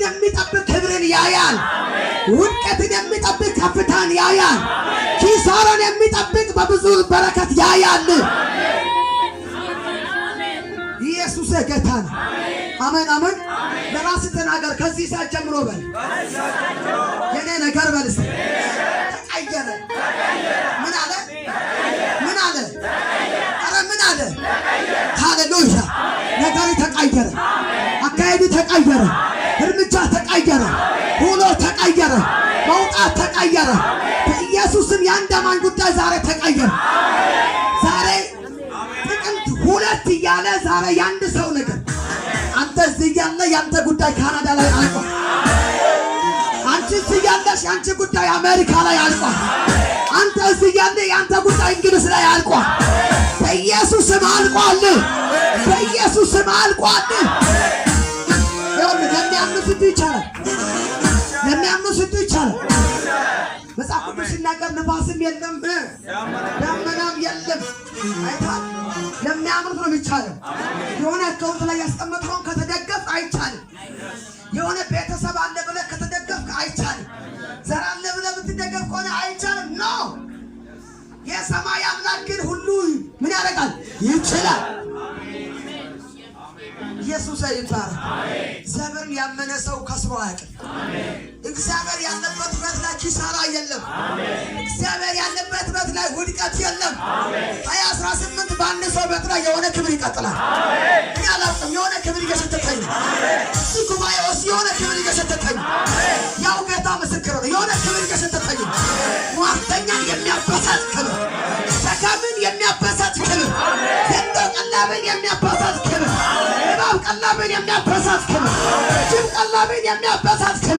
የሚጠብቅ ክብርን ያያል። ውድቀትን የሚጠብቅ ከፍታን ያያል። ኪሳራን የሚጠብቅ በብዙ በረከት ያያል። ኢየሱስ ጌታ ነው። አሜን አሜን። ለራስ ተናገር። ከዚህ ሰዓት ጀምሮ በል፣ የኔ ነገር በል እስኪ ተቀየረ። ምን አለ? ምን አለ? ኧረ ምን አለ? ሃሌሉያ! ነገሩ ተቀየረ። አካሄዱ ተቀየረ። እርምጃ ተቀየረ። ውሎ ተቀየረ። መውጣት ተቀየረ። በኢየሱስም የአንድ አማኝ ጉዳይ ዛሬ ተቀየረ። ዛሬ ጥቅምት 2 እያለ ዛሬ የአንድ ሰው ነገር፣ አንተ እዚህ እያለ የአንተ ጉዳይ ካናዳ ላይ አልቋል። አንቺ እዚህ እያለሽ የአንቺ ጉዳይ አሜሪካ ላይ አልቋል። አንተ እዚህ እያለ የአንተ ጉዳይ እንግሊዝ ላይ አልቋል። በኢየሱስ ስም አልቋል። በኢየሱስ ስም አልቋል። ይኸውልህ፣ ለሚያምኑ ስትሉ ይቻላል። ለሚያምኑ ስትሉ ይቻላል። መጽሐፍ ቅዱስ ሲናገር ንፋስም የለም ደመናም የለም። አይተሃል? ለሚያምኑት ነው የሚቻለው። የሆነ account ላይ ያስቀመጥከውን ከተደገፍ አይቻልም። የሆነ ቤተሰብ አለ ብለህ ከተደገፍክ አይቻልም። ዘር አለ ብለህ ብትደገፍ ከሆነ አይቻልም። No፣ የሰማይ አምላክ ግን ሁሉ ምን ያደርጋል? ይችላል። ኢየሱስ ይባረክ። እግዚአብሔርን ያመነ ሰው ከስሮ አያውቅም። እግዚአብሔር ያለበት ቤት ላይ ኪሳራ የለም። እግዚአብሔር ያለበት ቤት ላይ ውድቀት የለም። 2018 በአንድ ሰው ቤት ላይ የሆነ ክብር ይቀጥላል። እኔ አላውቅም። የሆነ ክብር እየሸተተኝ ነው። እዚህ ጉባኤ ውስጥ የሆነ ክብር እየሸተተኝ ነው። ያው ጌታ ምስክር ነው። የሆነ ክብር እየሸተተኝ ነው። ሟርተኛን የሚያበሳጭ ክብር፣ ሸካምን የሚያበሳጭ ክብር፣ ዘንዶ ቀላብን የሚያበሳጭ ክብር፣ እባብ ቀላብን የሚያበሳጭ ክብር፣ ጅብ ቀላብን የሚያበሳጭ ክብር።